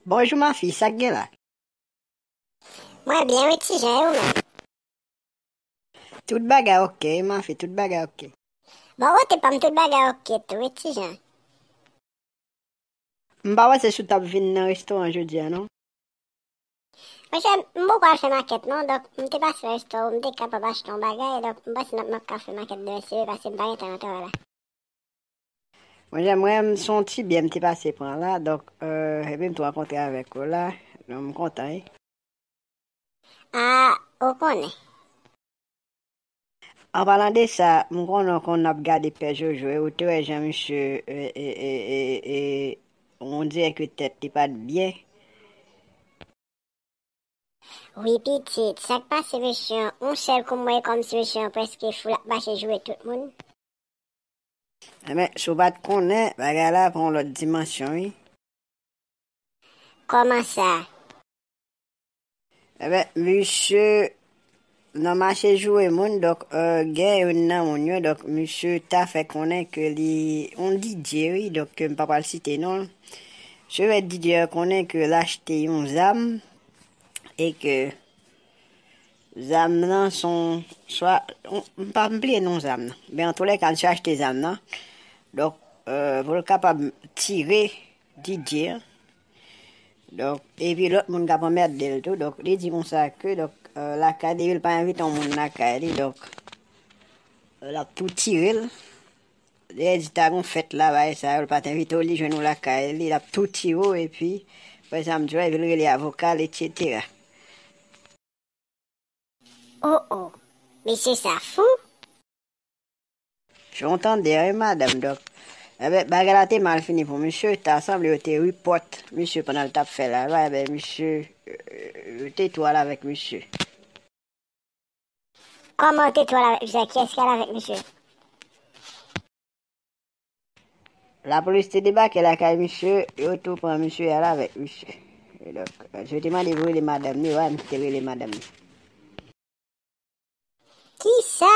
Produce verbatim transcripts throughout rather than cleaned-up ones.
Bonjou, ma fi, sa k gen la? Mwen byen, wi, Tijan, e ou menm? Tout bagay oke, ma fi, tout bagay oke. Bò kote pa m, tout bagay oke tou, wi, Tijan. M pa panse si w t ap vin nan restoran jodi a, non. Monchè, m poko al fè makèt, non, donk m te pase nan restoran, m te kapab achte yon bagay, donk m panse n ap, m ap ka fè makèt demen si Dye vle, paske m pa gen tan nan travay la. Mwen, jan mwen, m se yon ti biyè m te pase pran la, donk, euh, epi m tou rankontre avèk ou la, donk m kontan, wi. A, ou konnen. An palan de sa, m konnen w konn ap gade Pè Jojo, e ou te wè jan misye, e, e, e, e, e, on dirè ke tèt li pa t byen. Wi, pitit, sa k pase mesye an? On sèl kou m wè kòmsi mesye an prèske fou, l ap mache joure tout moun. Enben, si w pa t konnen, bagay la pran yon lòt dimansyon, wi. Kòman sa? Enben, misye nan mache joure moun, donk, euh, gen youn nan moun yo, donk, misye ta fè konnen ke li yon D J, wi, donk, ke m pa pral site non l. Misye fè D J a konnen ke l achte yon zam, e ke zam nan se yon, swa, m pa, m bliye non zam nan. Men antoulèka, misye achte zam nan. Donk, euh, pou l kapab tire D J an. Donk, epi lòt moun k ap anmède l tou. Donk, li di konsa ke, donk, euh, lakay, depi l pa envite yon moun lakay li, donk, euh, l ap tou tire l. Lè di ta gon fèt la, bagay sa yo, l pa t envite w, li jwenn ou lakay li, l ap tou tire w, epi, apre sa, m di w, epi l rele avoka l, etsetera. Oh, oh. Mesye sa fou. Jan w tande a, wi, madanm, donk. Enben, bagay la te mal fini pou misye, ta sanble yo te ripòt misye pandan l t ap fè lalwa, enben, misye, euh, yo te tou al avèk misye. Kòman yo te tou al avèk misye? Kiyès ki al avèk misye? Lapolis te debake lakay misye, yo tou pran misye al avèk misye. E donk, misye te mande pou rele madanm li, wi, misye te rele madanm li. Kisa?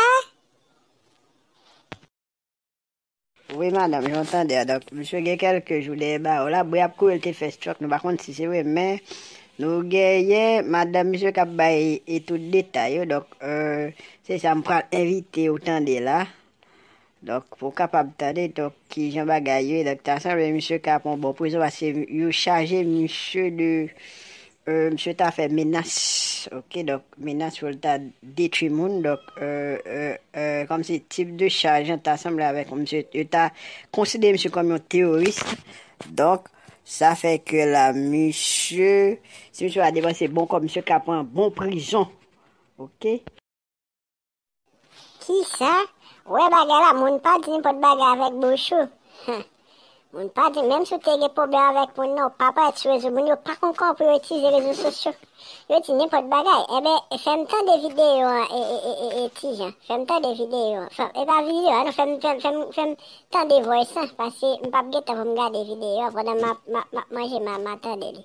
Wi, madanm, jan w tande a. Donk, misye gen kèlke jou dèyè bawo la. Bri ap kouri, l te fè stroke. Nou pa konn si se vre, men nou genyen madanm misye k ap bay e tout detay yo. Donk, euh, se sa m pral envite w tande la. Donk, pou w kapab tande, donk, kijan bagay yo ye. Donk, ta sanble misye ka pran bon prizon, paske yo chaje misye de, euh, misye ta fè menas, oke, donk, menas pou l ta detwi moun, donk, euh, euh, euh, kòmsi tip de chaj an ta sanble avèk misye, yo ta konsidere misye kòm yon teworis. Donk, sa fè ke la, misye, si misye pa depanse bon kòb, misye ka pran bon prizon, oke. Kisa? Ou wè bagay la, moun pa di nenpòt bagay avèk bouch ou. Hen. Moun pa di, menm si w te gen pwoblèm avèk moun nan, ou pa parèt sou rezo, moun yo pa konn kòman pou yo itilize rezo sosyo. Yo di nenpòt bagay. Enben, fè m tande videyo an, e, e, e, e, e, Tijan. Fè m tande videyo an. Fè, e pa videyo an, non, fè m, fè m, fè m, fè m tande voice lan, paske m p ap gen tan pou m gade videyo an pandan m ap, m ap, m ap manje, m a, m a tande li.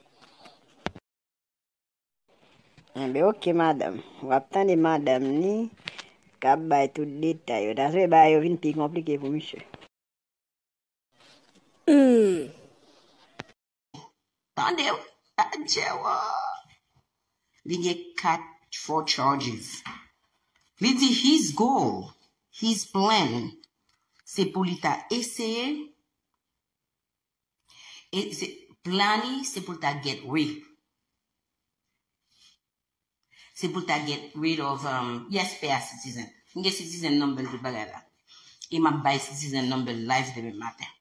Enben, oke, madanm. W ap tande madanm ni k ap bay tout detay yo. Dapre bagay yo vin pi konplike pou misye. Hmm. Tande w, adje w. Li gen kat, four charges. Li di his goal, his plan, se pou li ta eseye E se, plan li, se pou l ta get rid. Se pou l ta get rid of, um, yes, pay a citizen. M gen citizen number tout bagay la. E m ap bay citizen number live demen maten.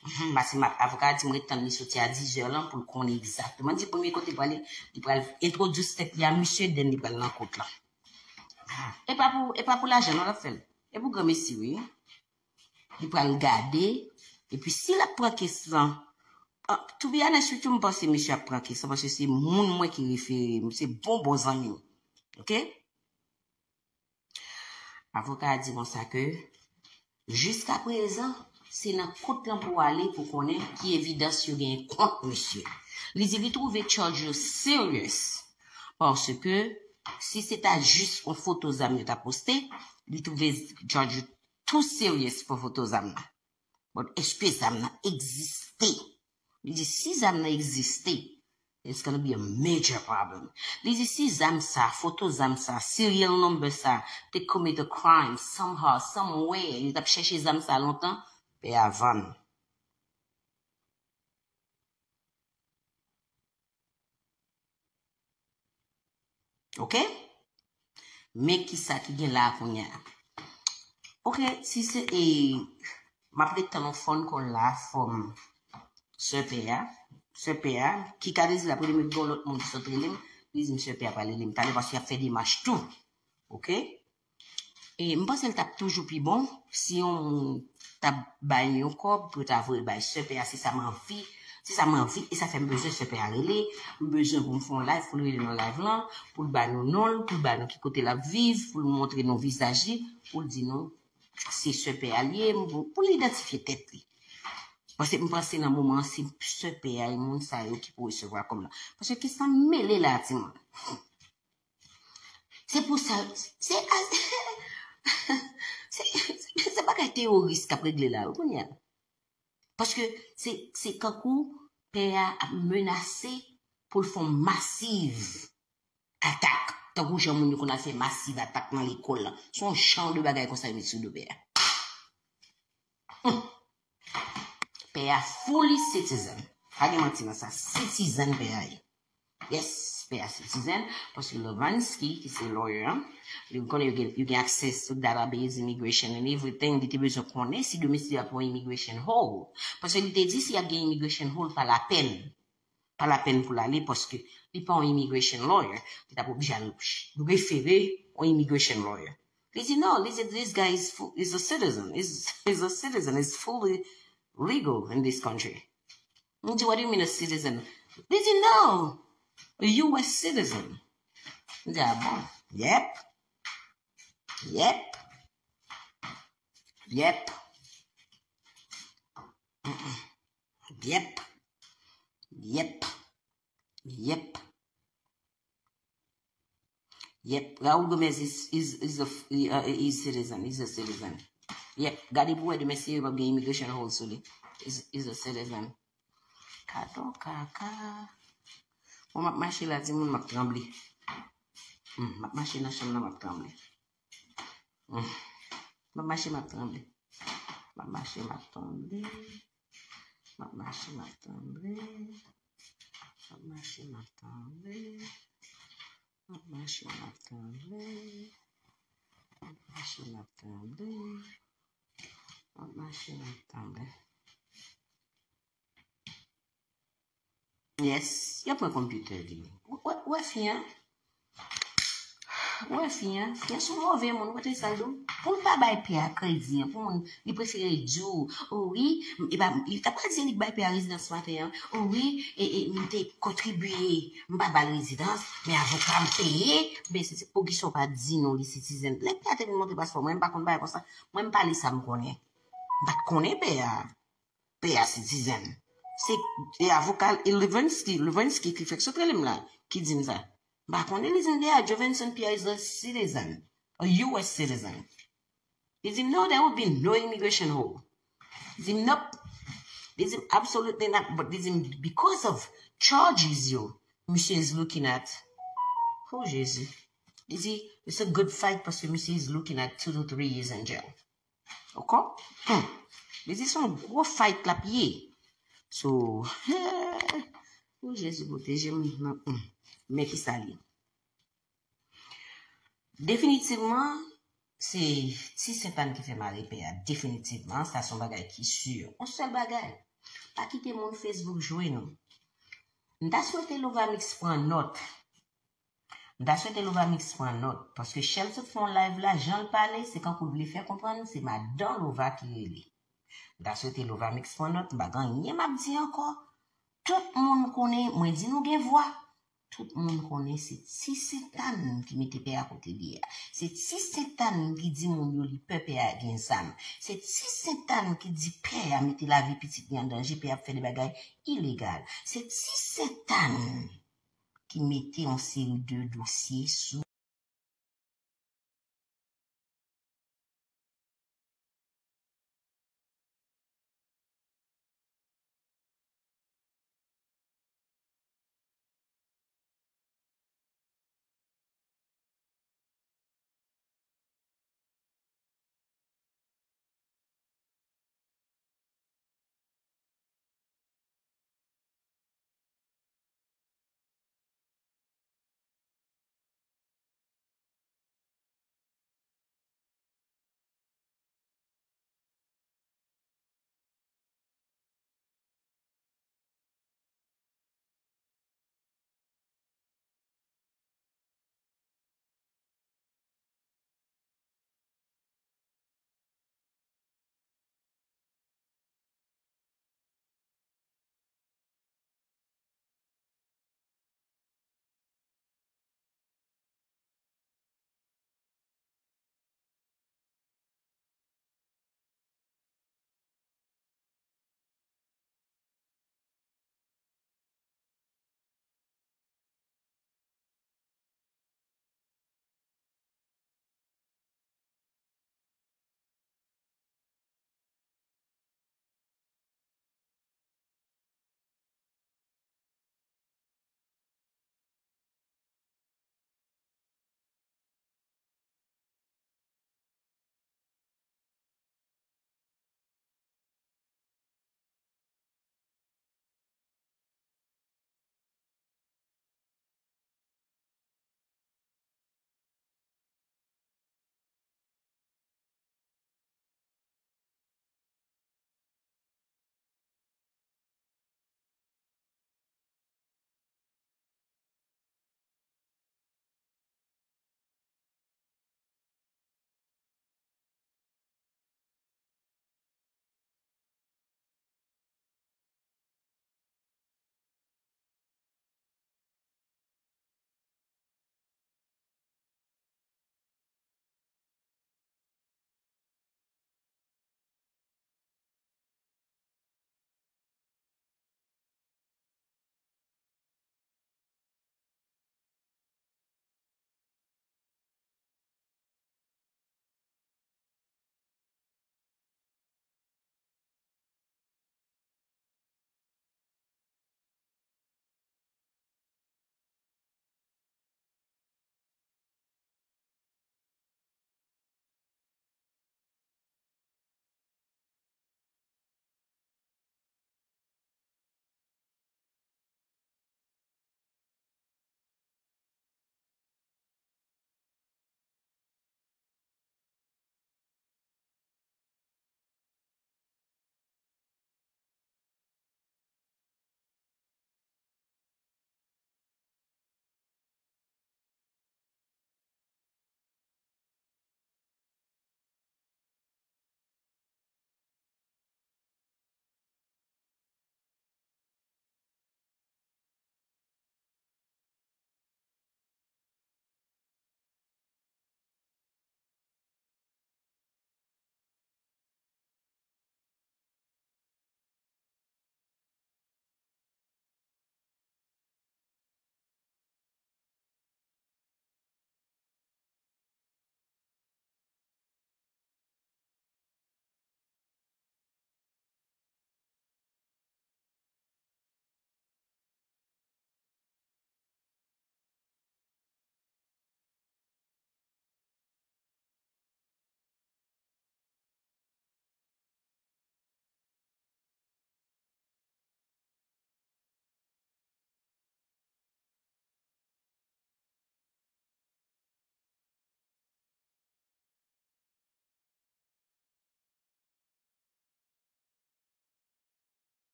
Mhm, paske m ap, avoka a di m ret tann li soti a dizè lan pou l konnen egzakteman. Di premye kote l prale, li pral entwodui tèt li a misye, then li pral nan kot lan. Ah, e pa pou, e pa pou lajan non l ap fè l. E pou granmesi, wi. Li pral gade, epi si l ap pran kes lan, ah, to be honest with you, m panse misye ap pran kes lan, paske se moun mwen ki refere m, se bon bon zanmi m. Oke? Avoka a di konsa ke, jiskaprezan, se nan kot lan pou w ale pou konnen ki evidans yo genyen kont misye. Li di li twouve charge yo serious, paske si se ta jis yon foto zam yo ta poste, li twouve charge yo too serious pou foto zam nan. But èske zam nan egziste? Li di si zam nan egziste, It's gonna be a major problem. Li di si zam sa, foto zam sa, serial number sa, te commit a crime somehow, somewhere, yo t ap chèche zam sa lontan, pè a vann. Ok? Men kisa ki gen la kounye a. Ok, si se e, m ap ret tann yon phone call la from sè pè a. Sè pè a, ki ka dezi l ap rele m, gen yon lòt moun ki sot rele m, li di m sè pè a pral rele m talè paske y ap fè demach tou. Ok? E m panse l t ap toujou pi bon si yon moun t ap bay yon kòb pou yo ta voye l bay sè pè a, se sa m anvi, se sa m anvi, e sa fè m bezwen sè pè a rele, m bezwen pou m fè yon live, pou l rele nan live lan, pou l ba nou non l, pou l ba nou ki kote l ap viv, pou l montre nou vizaj li, pou l di nou se sè pè a l ye, pou, pou l idantifye tèt li. Paske m panse nan moman an, se sè pè a e moun sa yo ki pou resevwa kòb la. Paske kisa m mele la, timoun? Se pou sa, se, se, se, se bagay teworis k ap regle la, wi, kounye a. Paske se, se kankou pè a ap menase pou l fè yon masiv atak. Tankou jan moun yo konn al fè masiv atak nan lekòl la. Se yon jan de bagay konsa yo met sou do pè a. Hum. Pè a fully citizen. Pa gen manti nan sa. Citizen pè a ye. Yes, pè a citizen. Paske Levinsky, ki se lawyer an, li konnen yo gen, yo gen access to database, immigration and everything. Li te bezwen konnen si demen si ap yon immigration hold. Paske li te di si ap gen immigration hold, pa lapèn. Pa lapèn pou l ale, paske li pa yon immigration lawyer. Li t ap oblije al refere yon immigration lawyer. Li di, no, li di, this guy is, fu- is a citizen. Is, is a citizen. Is fully legal in this country. M di, what do you mean a citizen? Li di, no, a U S citizen. M di, ah bon? Yep. Yep. Yep. Mm-mm. Yep. Yep. Yep. Yep. Raul Gomez is, is, is a, uh, is citizen. Is a citizen. Yep. Gade pou wè demen si yo p ap gen immigration hold sou li. Is, is a citizen. Kado kaka. Bon, m ap mache la, timoun, m ap tranble. Hmm, m ap mache nan chanm nan, m ap tranble. Hmm. M ap mache, m ap tranble. M ap mache, m ap tranble. M ap mache, m ap tranble. M ap mache, m ap tranble. M ap mache, m ap tranble. M ap mache, m ap tranble. M ap mache, m ap tranble. Yes, y ap pran konpitè li. Ou wè fi an? Ou wè fi an? Fi an se yon move moun, ou konnen sa l di w? Pou l pa bay pè a kredi an, pou moun, li prefere di w, o wi, e pa, li ta pral di li k bay pè a rezidans maten an, o wi, e, e, m te kontribye, m pa ba l rezidans, men avoka m peye, men se, se poukisa w pa di nou li citizen? Lè pè a te vin montre paspò, mwen m pa konn bagay konsa, mwen m pale sa m konnen. M pa t konnen pè a. Pè a citizen. Se e avoka e Levinsky, Levinsky ki fèk sot rele m la, ki di m sa. M pa konnen, li di m deja, Jovenson Pierre is a citizen, a U S citizen. Li di m, no, there would be no immigration hold. Li di m, nope. Li di m, absolutely not. But li di m, because of charges yo, misye is looking at, oh, Jezi. Li di, it's a good fight paske misye is looking at two to three years in jail. Ok? Hmm. Li di se yon gwo fight l ap ye. So, oh, Jezi pwoteje m nan, hmm. Men ki sa li. Definitivman, se Ti Sentàn ki fè mare pè a. Definitivman, sa se yon bagay ki si. Yon sèl bagay, pa kite moun Facebook jwe nou. M ta swete Lovamix pran nòt. M ta swete Lovamix pran nòt, paske Shell sot fè yon live la, jan l pale, se kankou l vle fè konprann se madan Lova ki rele. M ta swete Lovamix pran nòt, m pa gen anyen m ap di ankò. Tout moun konnen, mwen di nou gen vwa. Tout moun konnen se Ti Sentàn ki mete pè a kote li a. Se Ti Sentàn ki di moun yo li pè pè a gen zam. Se Ti Sentàn ki di pè a mete lavi pitit li an danje, pè a ap fè de bagay ilegal. Se Ti Sentàn ki mete yon seri de dosye sou